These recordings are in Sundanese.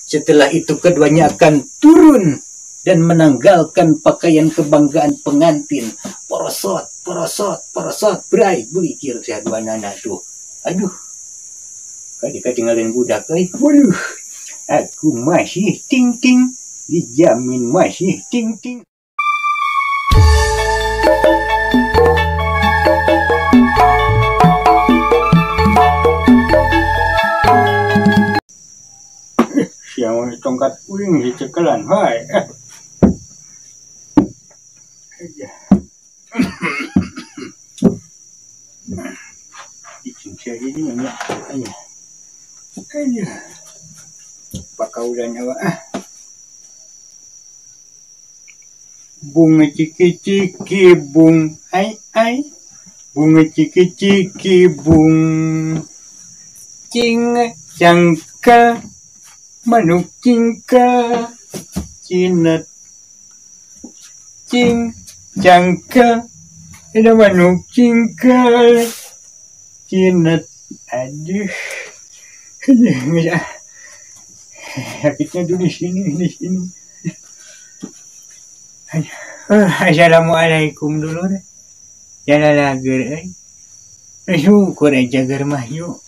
Setelah itu keduanya akan turun dan menanggalkan pakaian kebanggaan pengantin. Porosot, porosot, porosot, berai, buikir saya dua nana tuh. Aduh, kali ketinggalan budak, eh. Waduh, aku masih ting-ting, dijamin masih ting-ting. Siang tongkat uing dicekelan, hai. Bunga ciki-ciki bung, ai ai. Bunga ciki-ciki bung. Cing cangka manuk cingka cinat. Cing cangka ada manuk cingka cinat. Aduh, aduh, sakitnya tuh di sini, di sini. Assalamualaikum dulu deh. Jalan lager, eh. Syukur aja germah yuk.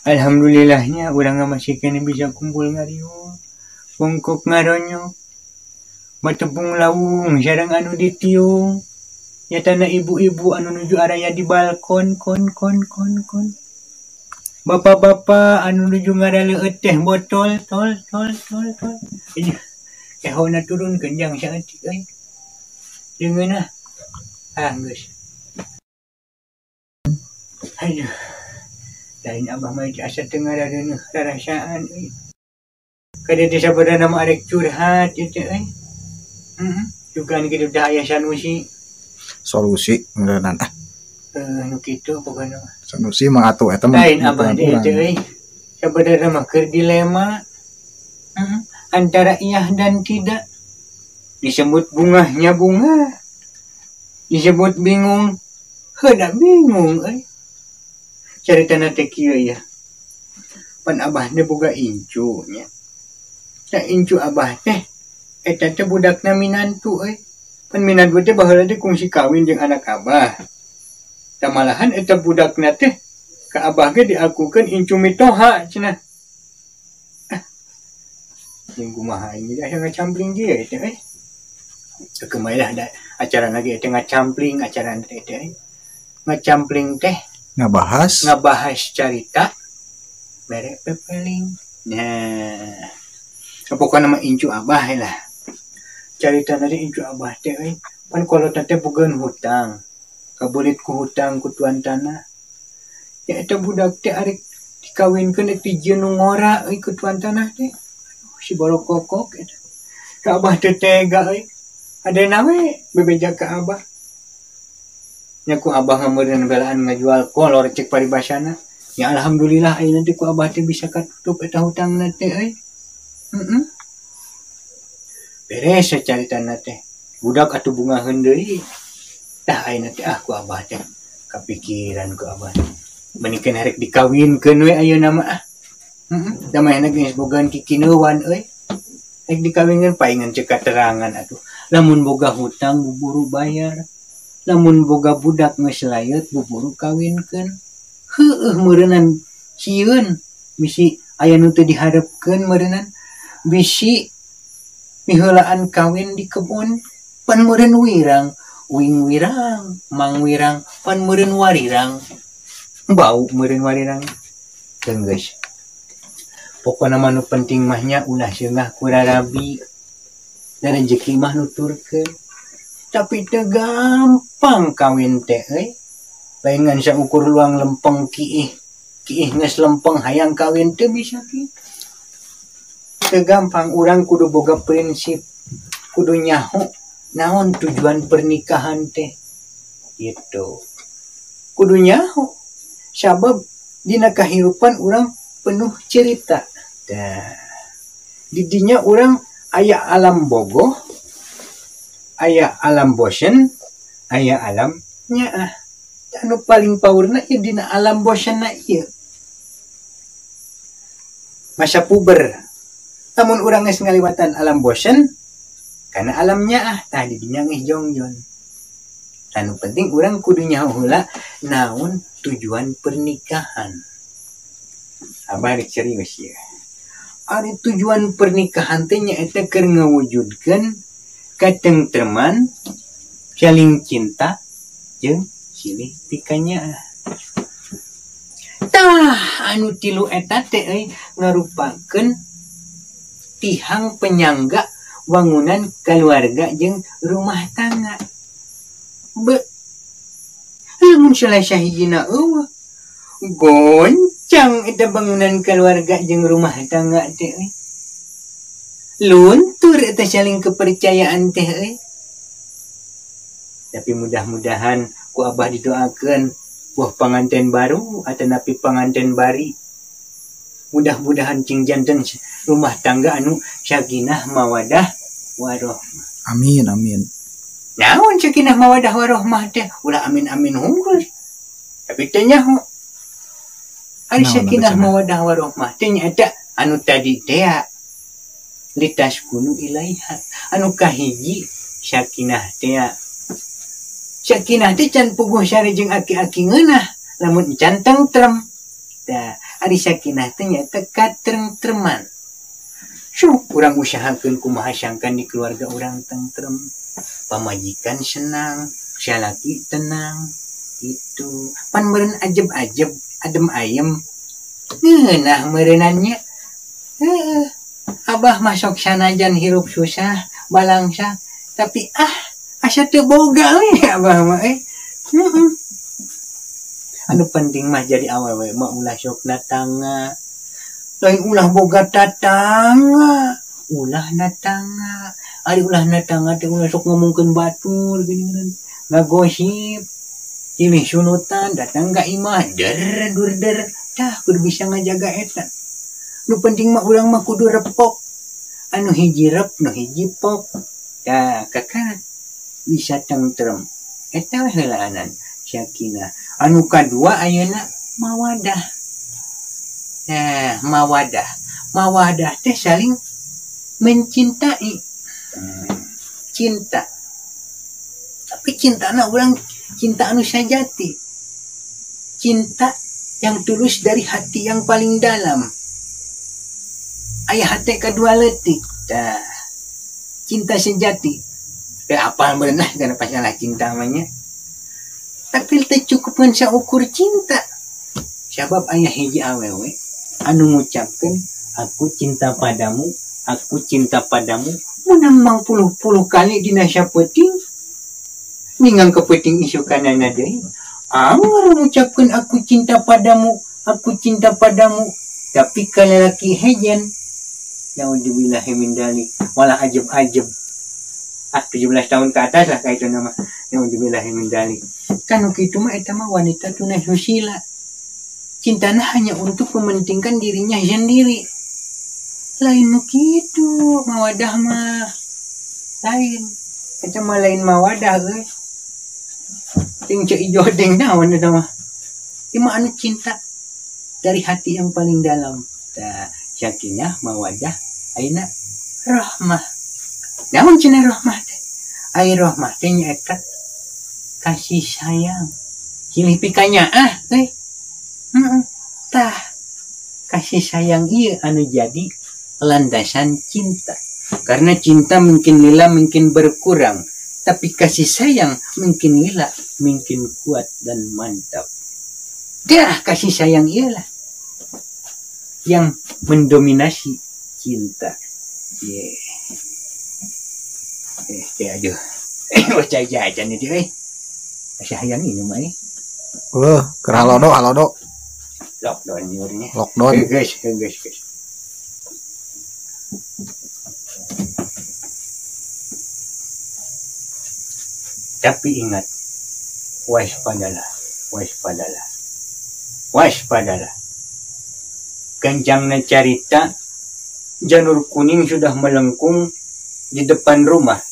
Alhamdulillahnya urang masih kena bisa kumpul ngariung, bongkok ngaronyo, matepung lawung, sareng anu ditiung. Nyatana ibu-ibu anu nuju araya di balkon, kon kon kon kon. Bapak-bapak anu nuju ngaraleueut teh botol, tol tol tol tol. Ehona turun kenjang saeutik euy. Deungeun ah. Ah geus. Aduh. Lain abah mah asa teu ngarareuneuh rarasaan euy. Kada teh sabarana mah arek curhat ieu teh euy. Heeh. Dugaan kitu teh aya sanusi. Solusi ngeureunnan ah. Nu kitu pokona mah. Sanusi mah atuh eta mah. Lain abah teh teh euy. Sabarana mah keur dilema. Heeh. Antara iya dan tidak. Disebut bungahnya bunga. Disebut bingung. Heuh bingung euy. Caritana teh kieu ya. Pan abah teh boga incu nya. Tah incu abah teh eta teh budakna minantu euy. Pan minantu teh baheula teh kungsi kawin jeung anak abah. Tah malahan eta budakna teh ka abah ge diakukeun incu mitoha cenah. Jeung kumaha ini dah ngacampling dia eta euy. Kemarin lah da acara lagi eta ngacampling acara teh teh. Ngacampling teh ngabahas carita mere pepeling. Nah, pokokna mah incu abah lah. Carita nari incu abah teh euy. Pan kolot teh bogaeun hutang. Kabelit ku hutang ku tuan tanah. Ya eta budak teh arek dikawinkeun rek dijieun nu ngora euy ku tuan tanah teh. Si borokokok eta. Ka abah teh tega euy. Adena we bebeja ka abah. Nya ku abah ngameureun belaan ngajual kolor cek paribasana. Ya alhamdulillah ayeuna teh ku abah teh bisa katutup eta hutangna teh euy. Heeh. Beres caritana teh. Budak atuh bungaheun deui. Tah ayeuna teh ah ku abah teh kapikiran ku abah. Menikeun harek dikawinkeun we ayeuna mah ah. Heeh. Da manehna geus bogaan kikineuan euy. Rek dikawinkeun paingan cek katerangan atuh. Lamun boga hutang buburu bayar. Lamun boga budak geus layeut buburu kawinkeun. Heueuh meureunnan sieun bisi aya nu teu diharepkeun meureunnan. Bisi miheulaan kawin di kebon pan meureun wirang, uing wirang, mang wirang, pan meureun warirang. Bau meureun warirang. Geus. Pokona mah nu penting mah nya ulah seungah ku rarabi. Da rejeki mah nuturkeun. Tapi teu gampang kawin teh euy. Lain ngan saukur luang lempeng kiih. Kiih geus lempeng hayang kawin teu bisa kieu. Teu gampang urang kudu boga prinsip, kudu nyaho naon tujuan pernikahan teh. Gitu. Kudu nyaho. Sabab dina kahirupan urang penuh cerita. Dah. Didinya urang aya alam bogoh, aya alam bosen, aya alam nyaah. Anu paling powerna ieu dina alam bosenna ieu. Masa puber. Lamun urang geus ngaliwatan alam bosen kana alam nyaah, tah di dinya geus jongjon. Anu penting urang kudu nyaho heula naon tujuan pernikahan. Abah rek serius ya. Ari tujuan pernikahan teh nyaeta keur ngawujudkeun katengtreman, saling cinta jeung silih pikanyaah. Tah anu tilu eta teh euy ngarupakeun tihang penyangga bangunan keluarga jeung rumah tangga. Be, lamun salah sahijina eueuh goncang eta bangunan keluarga jeung rumah tangga teh euy. Luntur eta saling kepercayaan teh euy. Tapi mudah-mudahan ku abah didoakeun buah panganten baru atau napi panganten bari. Mudah-mudahan cing janten rumah tangga anu sakinah mawadah warohmah. Amin amin. Naon sakinah mawadah warohmah teh? Ulah amin amin hungkul. Tapi teh nyaho. Ari sakinah mawadah warohmah teh nyaeta anu tadi teh litaskunu ilaiha. Anu kahiji sakinah teh. Sakinah teh can puguh sare jeung aki-aki ngeunah lamun can tentrem. Tah ari sakinah teh nyaeta katrengtreman. Sok urang usahakeun kumaha sangkan di keluarga urang tentrem. Pamajikan senang, salaki tenang, gitu. Pan meureun ajeb-ajeb, adem ayem. Ngeunah meureunannya. Heuh. Abah masuk sanajan hirup susah, balangsa, tapi asa teu boga we abah mah euy. Heeh. Anu penting mah jadi awewe mah ulah sok natanga. Lain ulah boga tatangga, ulah natanga. Ari ulah natanga teh ulah sok ngomongkeun batur geuning ngagosip. Cilih sunutan datang ka imah der dur der. Tah kudu bisa ngajaga eta. Nu penting mah urang mah kudu repok. Anu hiji rep, nu hiji pok. Tah kakara bisa tentrem. Eta we heulaanan sakinah. Anu kadua ayeuna mawadah. Nah, mawadah. Mawadah teh saling mencintai. Cinta. Tapi cintana urang cinta anu sajati. Cinta yang tulus dari hati yang paling dalam. Aya hate kadua leutik. Tah. Cinta sejati. Apa beunah kana masalah cinta mah nya. Tapi teu cukup ngan saukur cinta. Sabab aya hiji awewe anu ngucapkeun aku cinta padamu, aku cinta padamu menang mangpuluh-puluh kali dina sapeuting. Ningang kepeuting isukanana deui. Anggar ngucapkeun aku cinta padamu, aku cinta padamu, tapi ka lalaki hejen. Naudzubillahi min dzalik. Malah ajeb-ajeb. 17 tahun ke atas lah kayak itu nama. Naudzubillahi min dzalik. Kan kitu mah eta mah wanita tunasusila. Cintana hanya untuk mementingkan dirinya sendiri. Lain nu kitu mawadah mah. Lain. Eta mah lain mawadah euy. Ting ceu ijo ting naon eta mah. Ieu mah anu cinta dari hati yang paling dalam. Tah sakinah mawadah ayeuna rahmah. Naon cenah rahmah teh? Ai rahmah teh nyaeta kasih sayang. Silih pikanyaah euy. Heeh. Tah kasih sayang ieu anu jadi landasan cinta. Karena cinta mungkin lila mungkin berkurang, tapi kasih sayang mungkin lila mungkin kuat dan mantap. Tah kasih sayang ialah yang mendominasi cinta. Yeah. Aduh. Bocah jajan itu euy. Kasih hayang ini mah euy. Wah, keur halodo halodo. Lockdown nyurnya. Lockdown. Geus, geus, geus. Tapi ingat, waspadalah, waspadalah, waspadalah. Kencangnya carita, janur kuning sudah melengkung di depan rumah.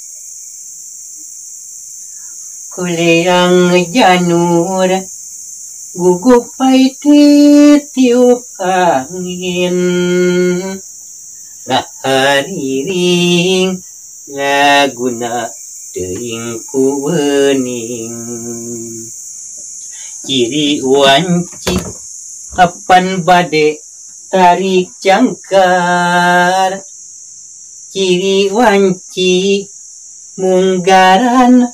Kuliang janur gugup paiti tiup angin, Ngahariring laguna teuing ku wening. Ciri wanci apan bade tarik cangkar. Ciri wanci munggaran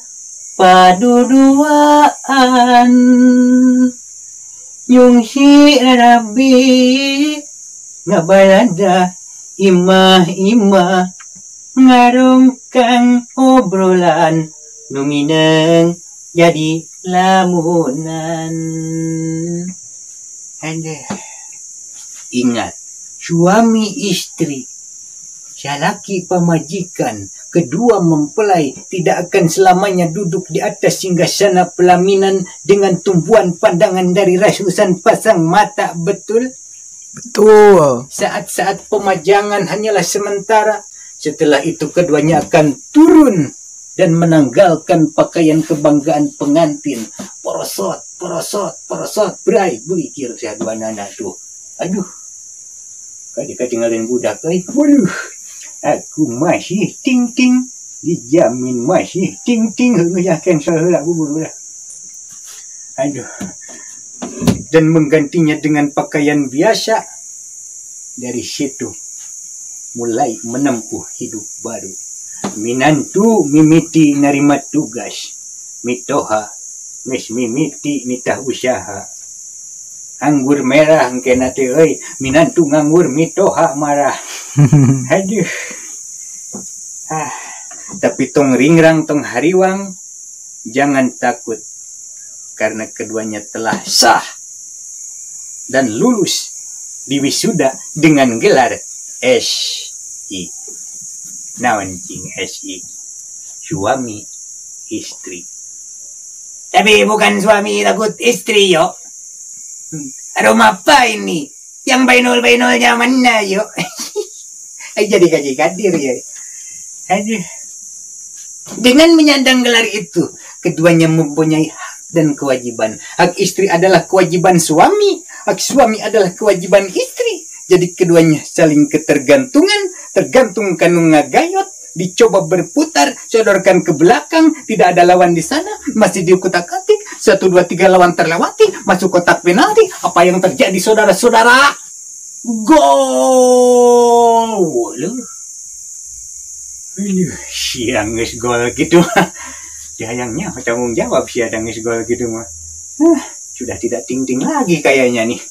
paduduaan. Nyungsi rabi ngabalada imah-imah ngarungkang obrolan nu mineng jadi lamunan. Ande ingat, suami istri, salaki pamajikan, kedua mempelai tidak akan selamanya duduk di atas singgasana pelaminan dengan tumpuan pandangan dari ratusan pasang mata, betul? Betul. Saat-saat pemajangan hanyalah sementara. Setelah itu keduanya akan turun dan menanggalkan pakaian kebanggaan pengantin. Porosot, porosot, porosot, bray, beuikir sia dua nana tuh. Aduh. Kadi katinggalin budak euy. Waduh. Aku masih ting-ting, dijamin masih ting-ting, heuh ya cancel heula bubur lah. Aduh. Dan menggantinya dengan pakaian biasa. Dari situ mulai menempuh hidup baru. Minantu mimiti narima tugas. Mitoha geus mimiti nitah usaha. Anggur merah engkena teh euy, minantu nganggur mitoha marah. Aduh. Ah, tapi tong ringrang tong hariwang, jangan takut karena keduanya telah sah dan lulus di wisuda dengan gelar SI. Naon cing SI? Suami istri. Tapi bukan suami takut istri yo. Aduh apa ini? Yang bainul-bainulnya mana yo? Ay, jadi kaji kadir ya. Aduh. Dengan menyandang gelar itu, keduanya mempunyai hak dan kewajiban. Hak istri adalah kewajiban suami, hak suami adalah kewajiban istri. Jadi keduanya saling ketergantungan, tergantung kanu ngagayot, dicoba berputar, sodorkan ke belakang, tidak ada lawan di sana, masih di kotak-katik, 1, 2, 3 lawan terlewati, masuk kotak penalti. Apa yang terjadi saudara-saudara? Gol! Loh. Aduh, siang geus gol gitu mah. Sayangnya tanggung jawab sih ada geus gol gitu mah. Sudah tidak ting-ting lagi kayaknya nih.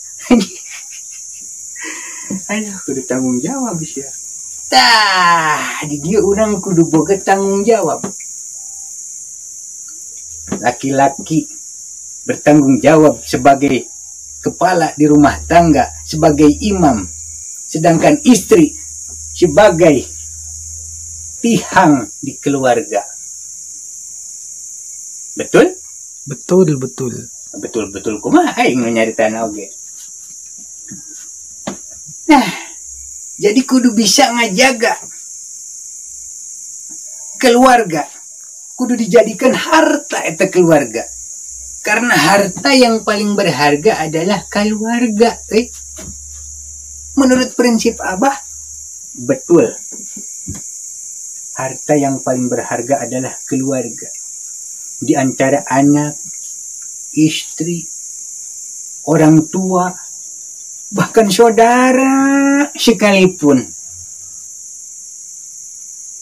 Aduh, kudu tanggung jawab sih. Tah, di dia orang kudu boga tanggung jawab. Laki-laki bertanggung jawab sebagai kepala di rumah tangga, sebagai imam. Sedangkan istri sebagai tihang di keluarga. Betul? Betul, betul. Betul, betul. Kumaha aing nu nyaritaan oge. Nah, jadi kudu bisa ngajaga keluarga. Kudu dijadikan harta eta keluarga. Karena harta yang paling berharga adalah keluarga. Menurut prinsip Abah, betul. Harta yang paling berharga adalah keluarga. Di antara anak, istri, orang tua, bahkan saudara sekalipun,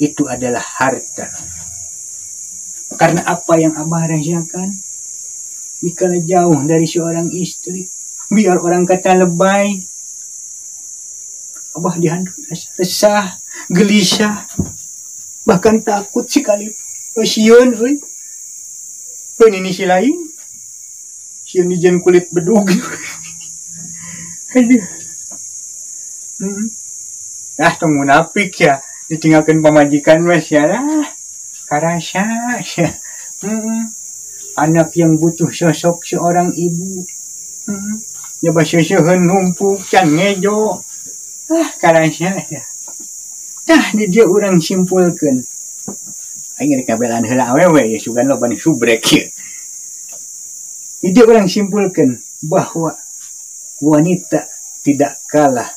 itu adalah harta. Karena apa yang Abah rasakan dikala jauh dari seorang istri, biar orang kata lebay, Abah dihantu resah, gelisah, bahkan takut sekali. Oh, sieun euy. Pun ini si lain. Sieun dijen kulit bedug. Aduh. Ah, tong munafik ya. Ditinggalkan pamajikan mas ya lah. Karasa ya. Anak yang butuh sosok seorang ibu. Ya baseuseun numpuk can ngejo. Ah, karasa ya. Tah di dia urang simpulkeun. Aing rek ngabelaan heula awewe ya sugan loba nu subrek ieu. Di dia urang simpulkeun bahwa wanita tidak kalah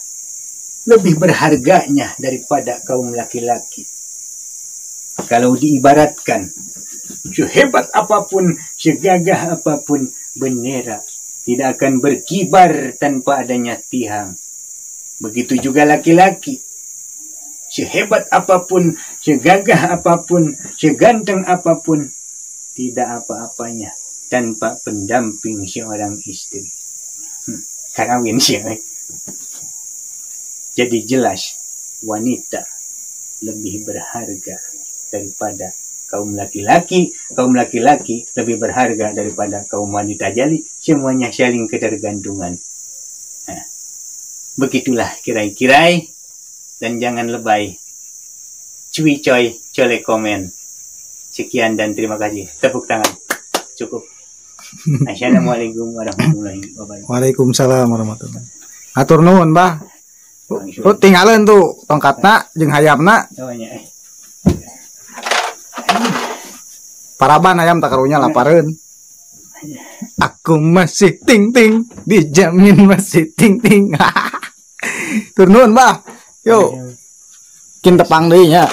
Lebih berharganya daripada kaum laki-laki. Kalau diibaratkan, sehebat apapun, segagah apapun bendera tidak akan berkibar tanpa adanya tiang. Begitu juga laki-laki. Sehebat apapun, segagah apapun, seganteng apapun, tidak apa-apanya tanpa pendamping seorang istri. Kawin sih. Jadi jelas wanita lebih berharga daripada kaum laki-laki, kaum laki-laki lebih berharga daripada kaum wanita. Jadi semuanya saling ketergantungan. Nah, begitulah kirai-kirai dan jangan lebay. Cuy coy, cole komen. Sekian dan terima kasih. Tepuk tangan. Cukup. Assalamualaikum warahmatullahi wabarakatuh. Waalaikumsalam warahmatullahi. Hatur nuhun, Bah. Oh, tinggalin tuh tongkatna jeung hayamna. Oh, nya, eh. Paraban hayam tak karunya lapareun. Aku masih ting ting, dijamin masih ting ting. Tur nuhun, Bah. Yuk. Kin tepang deui nya.